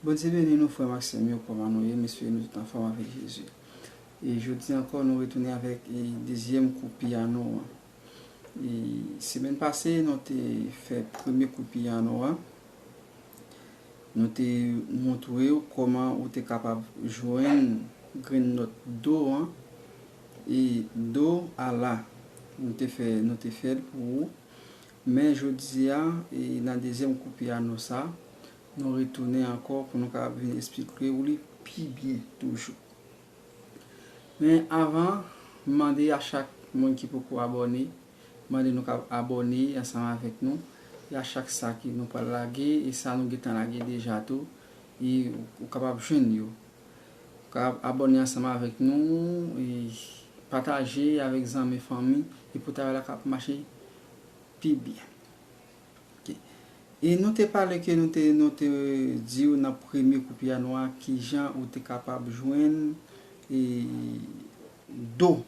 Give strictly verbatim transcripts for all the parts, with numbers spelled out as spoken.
Bondye beni nou, frè m ak sè m yo, kòman nou ye? M espere nou tout anfòm avèk Jezi. E jodi ankò, nou retounen avèk, e, dezyèm kou pyano an. E semèn pase, nou te fè premye kou pyano an. Nou te montre w kòman ou te kapab jwenn grenn nòt do an. E do a la, nou te fè, nou te fè l pou ou. Men jodi a, e nan dezyèm kou pyano sa, nou retounen ankò pou nou kapab vin esplike w li pi byen toujou. Men avan, m mande a chak moun ki poko abòne, mande nou ka abòne ansanm avèk nou. E a chak sa ki nou pral lage, e sa nou gentan lage deja tou, e ou kapab jwenn yo. Ou ka abòne ansanm avèk nou, e pataje avèk zanmi, fanmi, e pou travay la ka mache pi byen. Ok. E nou te pale ke nou te, nou te di w nan premye kou pyano a, kijan ou te kapab jwenn, e, do,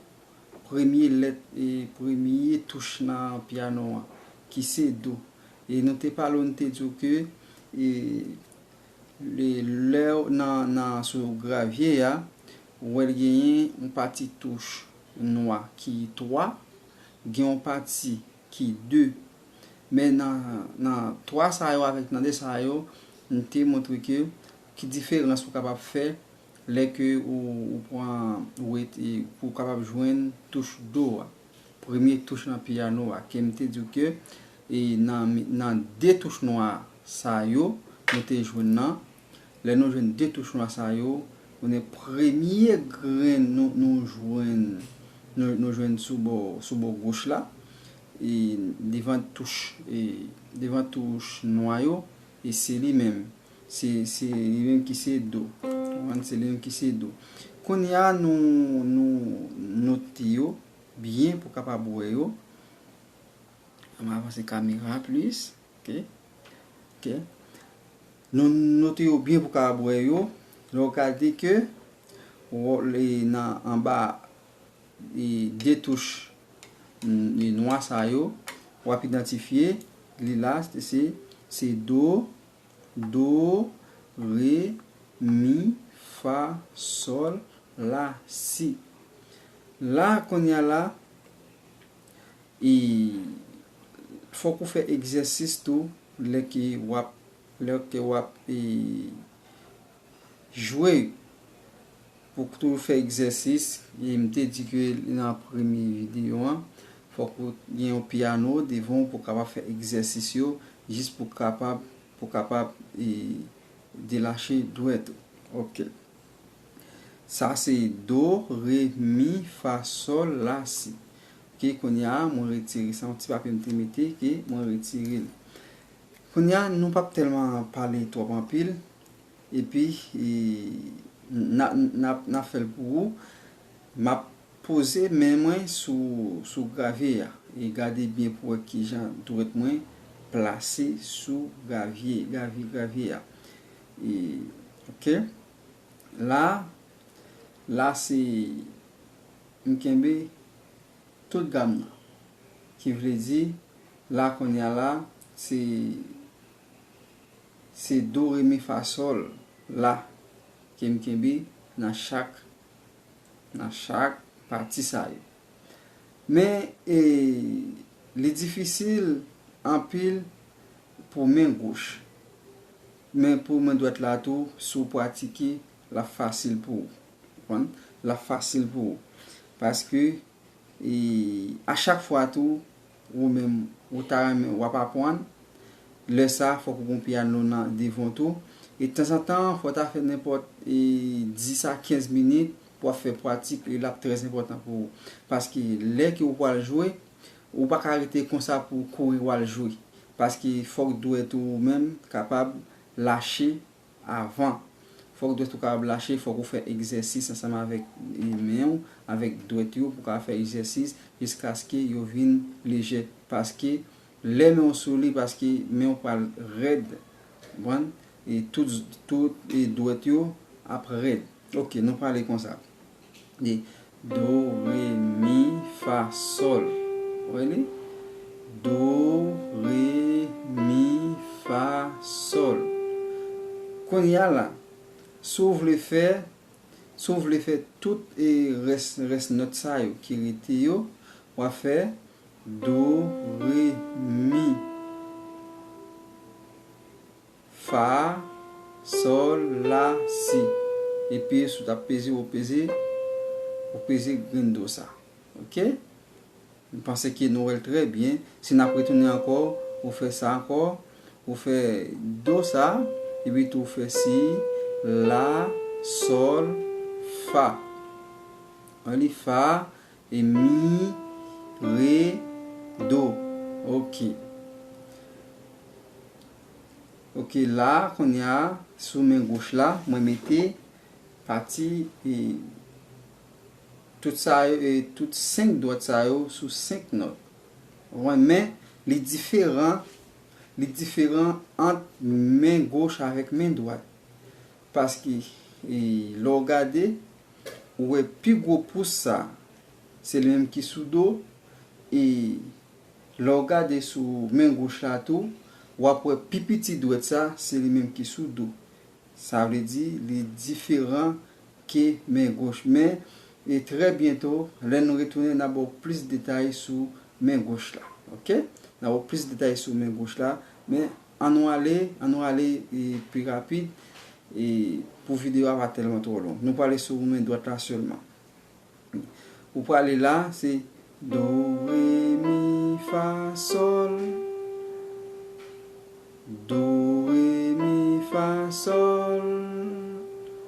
premye lèt, e, premye touch nan pyano an, ki se do. E nou te pale w, nou te di w ke, e, le, lè w nan, nan sou gravye a, ou wè l genyen yon pati touch nwa ki twa, gen yon pati ki de. Men nan, nan twa sa yo avèk nan de sa yo, m te montre ke ki diferans ou kapab fè lè ke ou, ou pran, ou ret, e pou w kapab jwenn touch do a. Premye touch nan pyano a, ke m te di w ke, e nan, nan de touch nwa sa yo, nou te jwenn nan, lè nou jwenn de touch nwa sa yo, konnen premye grenn nou, nou jwenn, nou, nou jwenn sou bò, sou bò goch la, e devan touch, e devan touch nwa yo, e se li menm. Se, se li menm ki se do. Ou konprann? Se li menm ki se do. Kounye a, nou, nou note yo byen pou kapab wè yo. An m avanse kamera plis. Ok. Ok. Nou note yo byen pou kapab wè yo. Lè w gade ke w, li nan anba, e, de touch, mm, e, nwa sa yo, w ap idantifye li la, se, se do, do, re, mi, fa, sòl, la, si. La, kounye a la, e fòk ou fè egzèsis tou lè ke w ap, lè ke w ap, e, jwe. Pou w toujou fè egzèsis, e m te di ke nan premye videyo an, fòk ou gen yon pyano devan w pou w kapab fè egzèsis yo, jis pou w kapab, pou w kapab, e, delache dwèt ou. Ok. Sa se do, re, mi, fa, sòl, la, si. Ok, kounye a, mwen retire sa, yon ti papye m te mete, ke mwen retire l. Kounye a, nou p ap tèlman pale twòp anpil, epi, e, n a, n a, n a fè l pou ou. M ap poze men mwen sou, sou gravye a, e gade byen pou wè kijan dwèt mwen plase sou gravye, gravye, gravye a. E, ok. La, la se, m kenbe tout gam nan. Ki vle di, la kounye a la, se, se do, re, mi, fa, sòl, la, ke m kenbe nan chak, nan chak pati sa yo. Men, e, li difisil anpil pou men goch. Men pou men dwèt la tou, si w pratike, l ap fasil pou ou. Konprann? L ap fasil pou ou. Paske, e, a chak fwa tou, ou menm, ou ta renmen, w ap aprann, lè sa a, fòk ou gen yon pyano nan devan w tou. E tanzantan, fò w ta fè nenpòt, e, dis a kenz minit pou w ap fè pratik, e l ap trè enpòtan pou ou. Paske lè ke ou pral jwe, ou pa ka rete konsa pou w kouri w al jwe. Paske fòk dwèt ou menm kapab lache avan. Fòk dwèt ou kapab lache, fòk ou fè egzèsis ansanm avèk, e, men w, avèk dwèt yo, pou w kapab fè egzèsis jiskaske yo vin lejè. Paske lè men w sou li, paske men w pral rèd, konprann? E tout, tout, e dwèt yo ap rèd. Ok, nou prale konsa. E do, re, mi, fa, sòl. Ou wè li? Do, re, mi, fa, sòl. Kounye a la, si w vle fè, si w vle fè tout e rès, rès nòt sa yo ki rete yo, w ap fè do, re, mi, fa, sòl, la, si. Epi si w t ap peze, w peze, w peze grenn do sa. Oke? M panse ke nou wè l trè byen. Si n ap retounen ankò, ou fè sa ankò, ou fè do sa, epi tou ou fè si, la, sòl, fa. An li fa, e mi, re, do. Oke. Oke, la, kounye a, sou men goch la, mwen mete pati, e, tout sa yo, e, tout senk dwèt sa yo sou senk nòt. Ou wè, men li diferan, li diferan ant men goch avèk men dwat. Paske, e, lè w gade, ou wè pi gwo pous sa, se li menm ki sou do, e lè w gade sou men goch la tou, w ap wè pi piti dwèt sa, se li menm ki sou do. Sa vle di, li diferan ke men goch. Men, e trè byento, lè nou retounen, n a ba w plis detay sou men goch la. Oke? N a ba w plis detay sou men goch la. Men, ann nou ale, ann nou ale, e, pi rapid, e, pou videyo a pa tèlman twò long. Nou prale sou men dwat la sèlman. Ou prale la, se do, re, mi, fa, sòl. Do, re, mi, fa, sòl.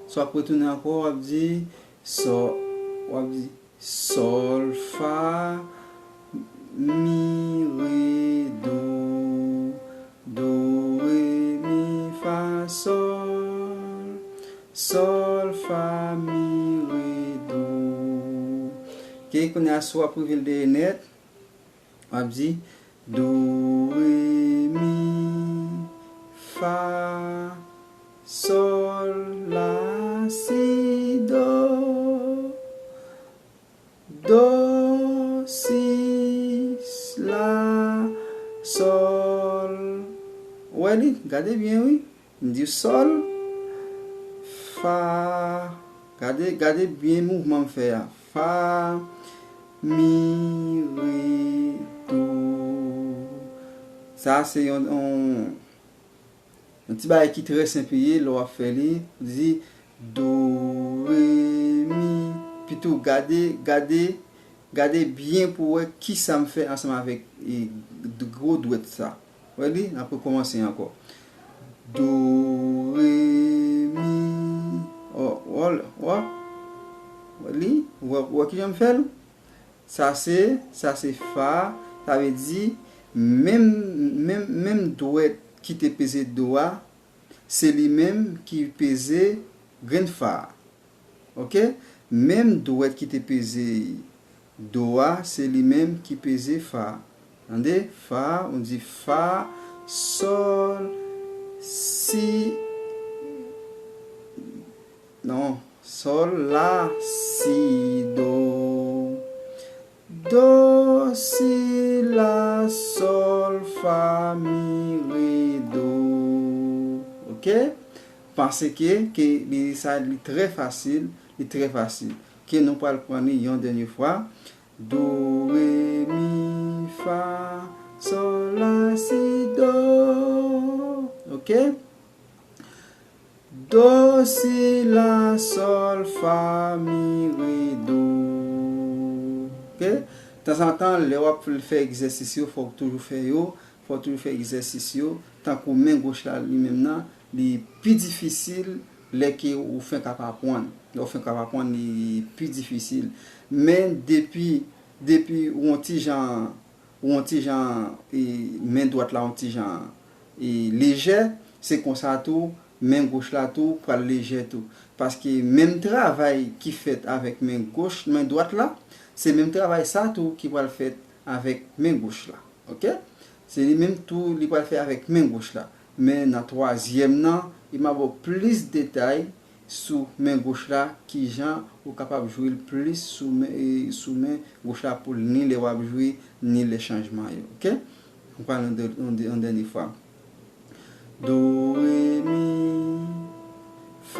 Si w ap retounen ankò, w ap di sò, w ap di sòl, fa, mi, re, do. Do, re, mi, fa, sòl. Sòl, fa, mi, re, do. Oke, kounye a, si w ap rive l dèyè nèt, w ap di do, re, mi, fa, sòl, la, si, do. Do, si, la, sòl. Ou wè li? Gade byen, wi. M di sòl, fa. Gade, gade byen mouvman m fè a. Fa, mi, re, do. Sa se yon, yon, yon ti bagay ki trè senp li ye, lè w ap fè li, ou di do, re, mi. Pito gade, gade, gade byen pou w wè kisa m fè ansanm avèk, e, d-, gwo dwèt sa. Wè li, n ap rekòmanse ankò. Do, re, mi. Ò, ò, ò. Wè li, wè, wè kijan m fè l? Sa se, sa se fa, sa vle di menm, menm, menm dwèt ki te peze do a, se li menm ki peze grenn fa a. Oke? Menm dwèt ki te peze do a, se li menm ki peze fa. Tande? Fa, ou di fa, sòl, si, non, sòl, la, si, do. Do, si, la, sòl, fa, mi, re, do. Oke? Panse ke, ke li, sa, li trè fasil, li trè fasil. Ke nou pral pran li yon dènye fwa. Do, re, mi, fa, sòl, la, si, do. Oke? Do, si, la, sòl, fa, mi, re, do. Oke? Tanzantan, lè w ap fè egzèsis yo, fò w toujou fè yo, fò w toujou fè egzèsis yo. Tankou men goch la, li menm nan, li pi difisil lè ke ou fenk ap aprann. Lè w fenk ap aprann, li pi difisil. Men depi, depi ou yon ti jan, ou yon ti jan, e, men dwat la yon ti jan, e, lejè, se konsa tou, men goch la tou pral lejè tou. Paske menm travay ki fèt avèk men goch, men dwat la, se menm travay sa tou ki pral fèt avèk men goch la. Oke? Se li menm tou li pral fè avèk men goch la. Men nan twazyèm nan, li m ap ba w plis detay sou men goch la, kijan ou kapab jwe l plis sou men, e, sou men goch la pou l ni lè w ap jwe, ni lè chanjman yo. Oke? Ou pral yon dè-, yon dè-, yon dènye fwa. Do, re, mi.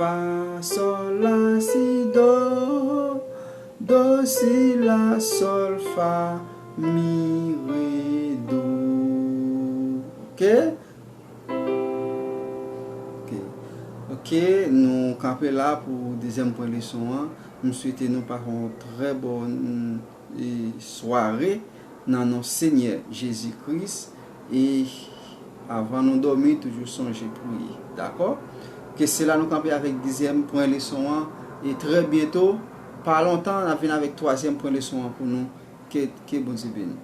Fa, sòl, la, si, do, do, si, la, sòl, fa, mi, re, do. Ok? Ok. Ok, nou kanpe la pou dezyèm pwen leson an. M swete nou pase yon trè bòn e, sware nan non Senyè Jezi Kris. E avan nou dòmi, toujou sonje priye. Dakò? Ke se la nou kanpe avèk dezyèm pwen leson an. E trè byento, pa lontan, n ap vin avèk twazyèm pwen leson an pou nou. Ke, ke Bondye beni.